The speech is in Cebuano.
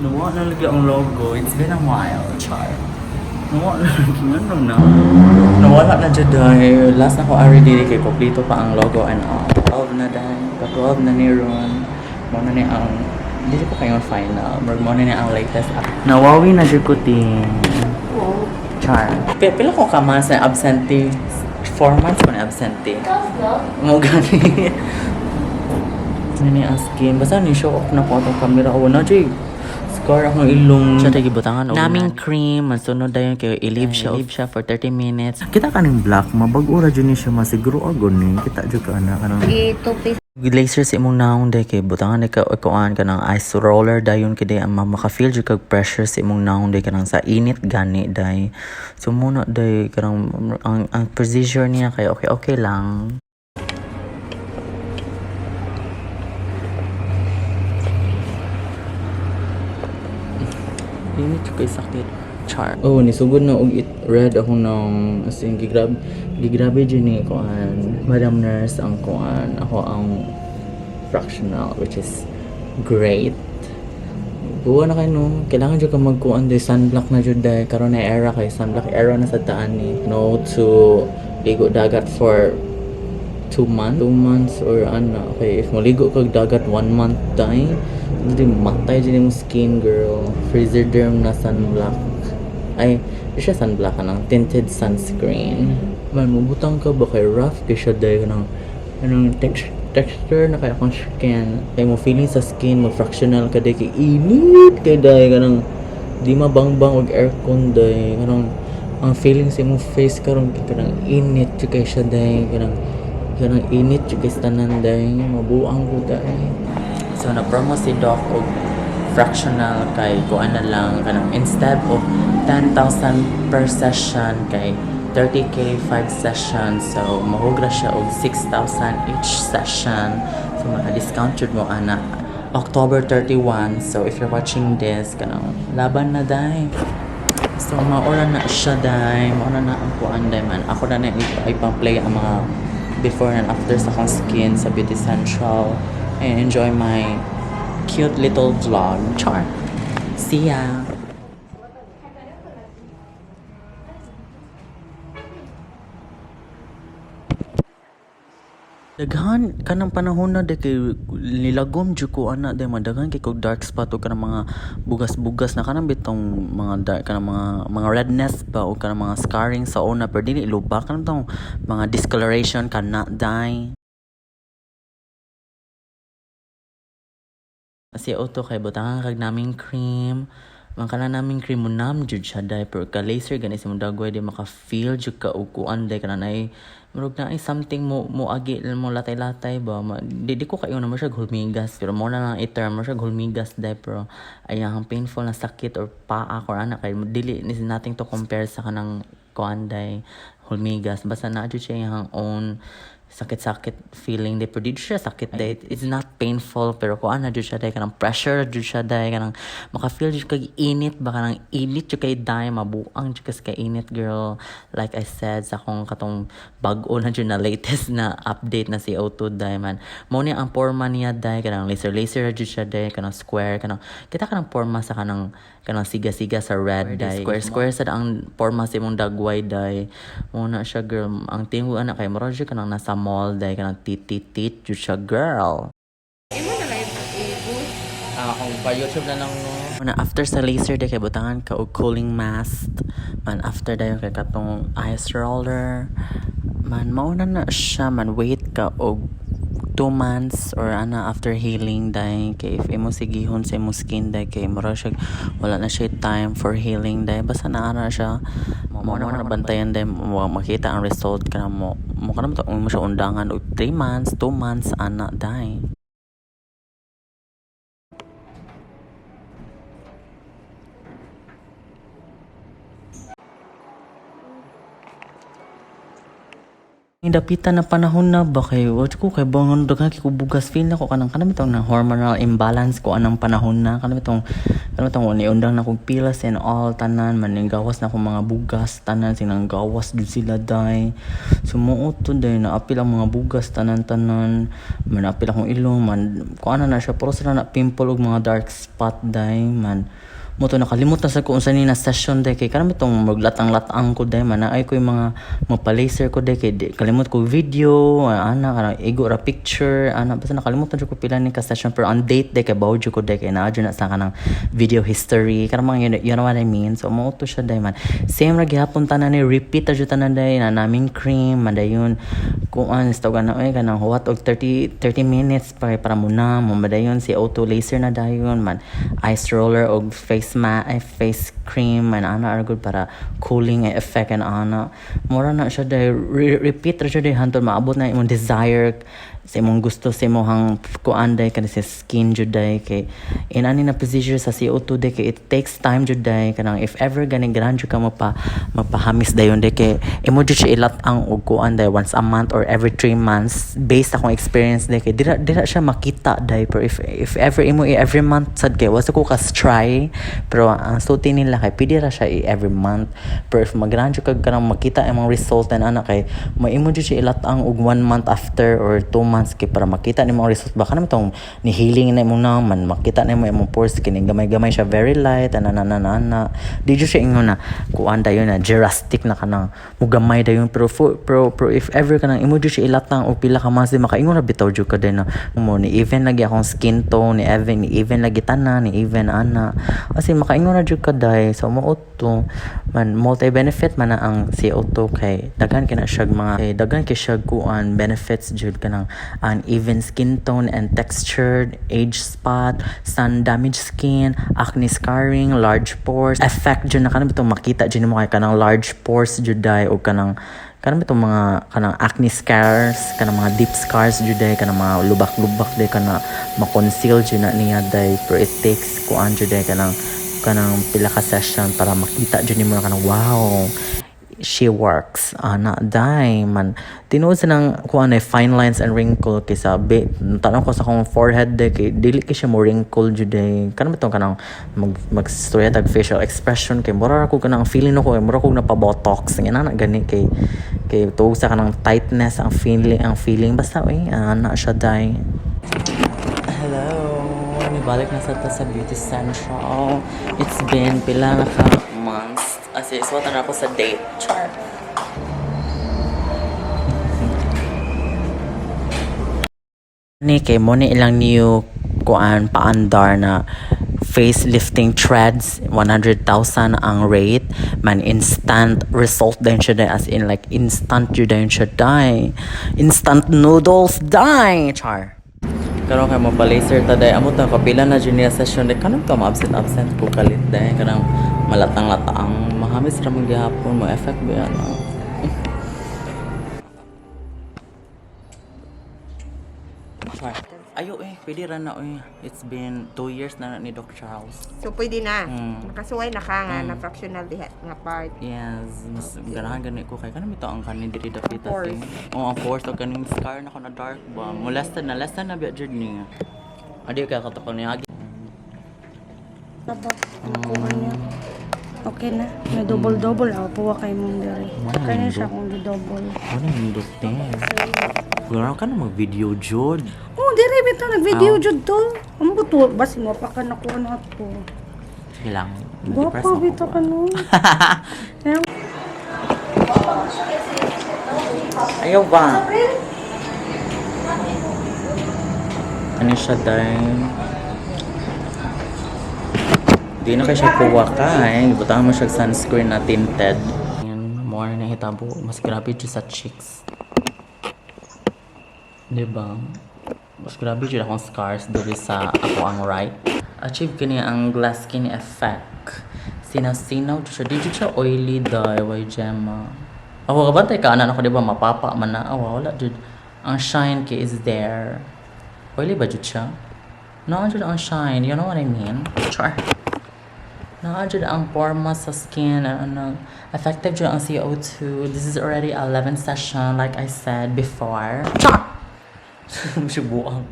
Nawa na lagi ang logo. It's been a while, char. Nawa na lagi. Ano na? Nawala na dyan dahil. Last na ko ari dili kay kompleto pa ang logo and all. 12 na dahil. Ka 12 na ni Ron. Mo na ni ang dili ko kayong final. Murag mo na ni ang latest. Nawawi na dyan ko tin. Char. Pila ko ka months na absentee? 4 months ko na absentee. Mo gani. Ano ni ang skin? Basta ni show off na ko atong camera. Oh, na jay. Scar akong ilong. Siya tayo gibutangan og naming cream. Masunod dayon kay i-leave siya, leave siya for 30 minutes. Kita kaning black, mabag-ora jud ni siya masiguro agon ni. Kita jud ka ana kanang I-two-piece. Laser sa imong naong day kay butangan day ka kuan kanang ice roller dayon kay day ang maka-feel jud kag pressure sa imong naong day kanang sa init gani day. So muna day kanang ang procedure niya kay okay okay lang. Init jud kay sakit. Char. Oh, nisugod na og it red ako nang as in gigrab gigrabe jud ni kuan. Madam Nurse ang kuan ako ang fractional, which is great. Buwa na kayo no. Kailangan jud ka magkuan day sunblock na jud day karon na era kay sunblock era na sa taan ni. No to ligo dagat for 2 months, 2 months or ano. Okay, if maligo kag dagat 1 month day, hindi matay jud imong skin, girl. Freezer derm na sunblock. Ay, di siya sunblock kanang tinted sunscreen. Man, mubutang ka ba kay rough kay siya day kanang anong texture na kay akong skin. Kay mo feeling sa skin mo fractional ka day kay init kay day kanang di mabangbang og aircon day kanang ang feeling sa imong face karon kay kanang init jud kay siya day kanang kanang init jud kay sa tanan day mabuang ko day. So na promo si Doc og fractional kay kuan na lang kanang instead of 10,000 per session kay 30K 5 sessions, so mahugra siya og 6,000 each session, so maka-discount jud mo ana October 31. So if you're watching this kanang laban na day. So maura na siya day, maura na ang kuan day man. Ako na na ipang-play ang mga before and after sa akong skin sa Beauty Central and enjoy my cute little vlog. Char. See ya. Daghan kanang panahon na de kay nilagom jud ko ana day man daghan kay kog dark spot o kanang mga bugas-bugas na kanang bitong mga dark kanang mga redness ba o kanang mga scarring sa una pero dili luba kanang tong mga discoloration kana day. Si Otto kay butangan kag naming cream. Ang kana naming cream mo nam jud siya day pero ka laser gani sa mong dagway di maka feel jud ka og kuan day kana nay murag na ay something mo mo agi mo latay-latay ba ma, di ko kayo na mo siya hulmigas pero mo na lang i-term mo siya hulmigas day pero ay ang painful na sakit or paa or ana kay dili is nothing to compare sa kanang kuan day hulmigas basta na jud siya iyang own sakit-sakit feeling day pero di siya sakit day, it's not painful pero kuan na jud siya day kanang pressure jud siya day kanang maka-feel jud kag init ba kanang init jud kay day mabuang jud kas ka init, girl. Like I said sa akong katong bag-o na jud na latest na update na CO2 day man mo ni ang forma niya day kanang laser laser jud siya day kanang square kanang kita kanang forma sa kanang kanang siga-siga sa red day square square sad ang forma sa imong dagway day mo na siya, girl. Ang tingo ana kay mura jud kanang nasa mall day kanang tit jud siya, girl. Imo na lang i-boost. Ah, kung pa YouTube na lang no. Na after sa laser day kay butangan ka og cooling mask. Man after dayon kay katong ice roller. Man mauna na siya man wait ka og 2 months or ana after healing day kay if imo sigihon sa imong skin day kay mura siya wala na siya time for healing day basta naa na siya mo na na bantayan day mo makita ang result kana mo mo kana mo siya undangan og 3 months, 2 months ana day. Dapitan na panahon na ba kay what ko kay bangon daghan kay ko bugas, feel na ko kanang kanang bitong na hormonal imbalance ko anang panahon na kanang bitong niundang na kog pilas and all tanan man, gawas na akong mga bugas tanan, sinang gawas jud sila day. Sumuot to day, naapil ang mga bugas tanan tanan man, apil akong ilong man, kuan na siya, pero sila na pimple ug mga dark spot day man. Mo to nakalimot na sa ko unsa ni na session day, kay kanang bitong maglatang-latang ko day man, naay ko yung mga mapa-laser ko day, kay di, kalimot ko video ana, kanang igo ra picture ana, basta nakalimot na jud ko pila ni ka session, pero ang date day kay bawo jud ko day, kay naa jud na sa kanang video history kanang mga you know what I mean. So mo to siya day man, same ra gihapon tanan ni, repeat ra jud tanan day na naming cream man dayon, kuan sa tawag na oy, kanang huwat og 30 30 minutes pa para mo na mo madayon si auto laser na dayon man, ice roller og face ma ay face cream man ana are good para cooling effect and ana. Mura na siya day, repeat ra siya day hantod maabot na imong desire sa imong gusto sa imong kuan day, kani sa skin jud day, kay inani na procedure sa CO2 day kay it takes time jud day. Kanang if ever gani ganahan jud ka mapahamis dayon day, kay imo jud siya ilat-ang og kuan day once a month or every 3 months, based akong experience day, kay dira siya makita day. Pero if ever imo i every month sad, kay wasa ko kas try, pero ang sulti nila kay pwede ra siya i every month. Pero if maganahan jud kag kanang makita imong result and ana, kay maimo jud siya ilat-ang og one month after or 2 months, kay para makita nimo ang result ba, kanang itong ni healing na imong naman, makita nimo imong pores kini gamay-gamay siya, very light ana ana ana ana. Di jud siya ingon na kuan dayon na drastic na kanang mugamay dayon, pero if ever kanang imo jud siya ilatang og pila ka months, di makaingon ra bitaw jud ka din na mo ni even lagi akong skin tone ni even, ni even lagi tanan ni even ana, kasi makaingon ra jud ka day. So mao to man, multi benefit man na ang CO2, kay daghan kay na siya mga, kay daghan kay siya kuan benefits jud, kanang an even skin tone and textured, age spot, sun damaged skin, acne scarring, large pores effect jud na kanang bitong makita jud nimo kay kanang large pores jud day, o kanang bitong mga kanang acne scars, kanang mga deep scars jud day, kanang mga lubak-lubak day, kana ma-conceal jud na niya day. Pero it takes kuan jud day, kanang pila ka session para makita jud nimo na kanang wow, she works ana day man. Tinuod sa nang kuan ay fine lines and wrinkle, kay sa be tanong ko sa akong forehead day, kay dili kay siya mo wrinkle jud day. Kanang bitong kanang mag magstorya tag facial expression, kay mura ra ko kanang feeling ko kay mura ko na pa botox nga na gani, kay tuog sa kanang tightness ang feeling basta oy, ana siya day. Hello! Nibalik na sa ta sa Beauty Central. It's been pila na ka months. As in, suwatan na ako sa date. Char! Ni kay mo ni ilang new kuan paandar na facelifting threads, 100,000 ang rate man, instant result din siya day, as in like instant jud dayon siya day, instant noodles day, char. Karon kay mo pa laser ta day, amot na kapila na jud niya session day, kanang to ma-absent absent ko kalit day, kanang malatang lataang mahamis ra man gihapon mo effect ba yan, ah. Char. Ayo eh, pwede ra na oy. It's been 2 years na ni Doc Charles. So pwede na. Nakasuway na ka nga na fractional diha nga part. Yes, mas ganahan gani ko kay kanang ito ang kanin diri dapita. Pores. Oh, ang pores og kaning scar na ko na dark ba. Molested na less na biya jud niya. Adi kay kato ko niya. Aba, nakuha niya. Okay na. May double-double. Ako puwa kay mong diri. Wala Kaya yung siya kung double. Wala yung doktor. Ganahan ka na mag-video jud. Oh, diri bitaw nag-video jud to. Ang buto, bas mo pa ka nakuha na to. Sige lang. Na-depress Gwapo ako bitaw ba? ka no. Kaya Ayaw ba? Ano siya day? Di na kayo siya kuha ka eh. Butangan mo siya sunscreen na tinted. Yan, more na hitabo. Mas grabe dyan sa cheeks. Diba? Mas grabe dyan akong scars diri sa ako ang right. Achieve kini ang glass skin effect. Sinaw-sinaw dyan siya. Di dyan siya oily day. Why Gemma? Ako kabantay ka, anak ko, di ba? Mapapa man na. Awa, wala dyan. Ang shine kay is there. Oily ba dyan siya? No, dyan ang shine. You know what I mean? Char. Naa jud ang forma sa skin, ano, effective jud ang CO2. This is already 11 session, like I said before. Char! Buang.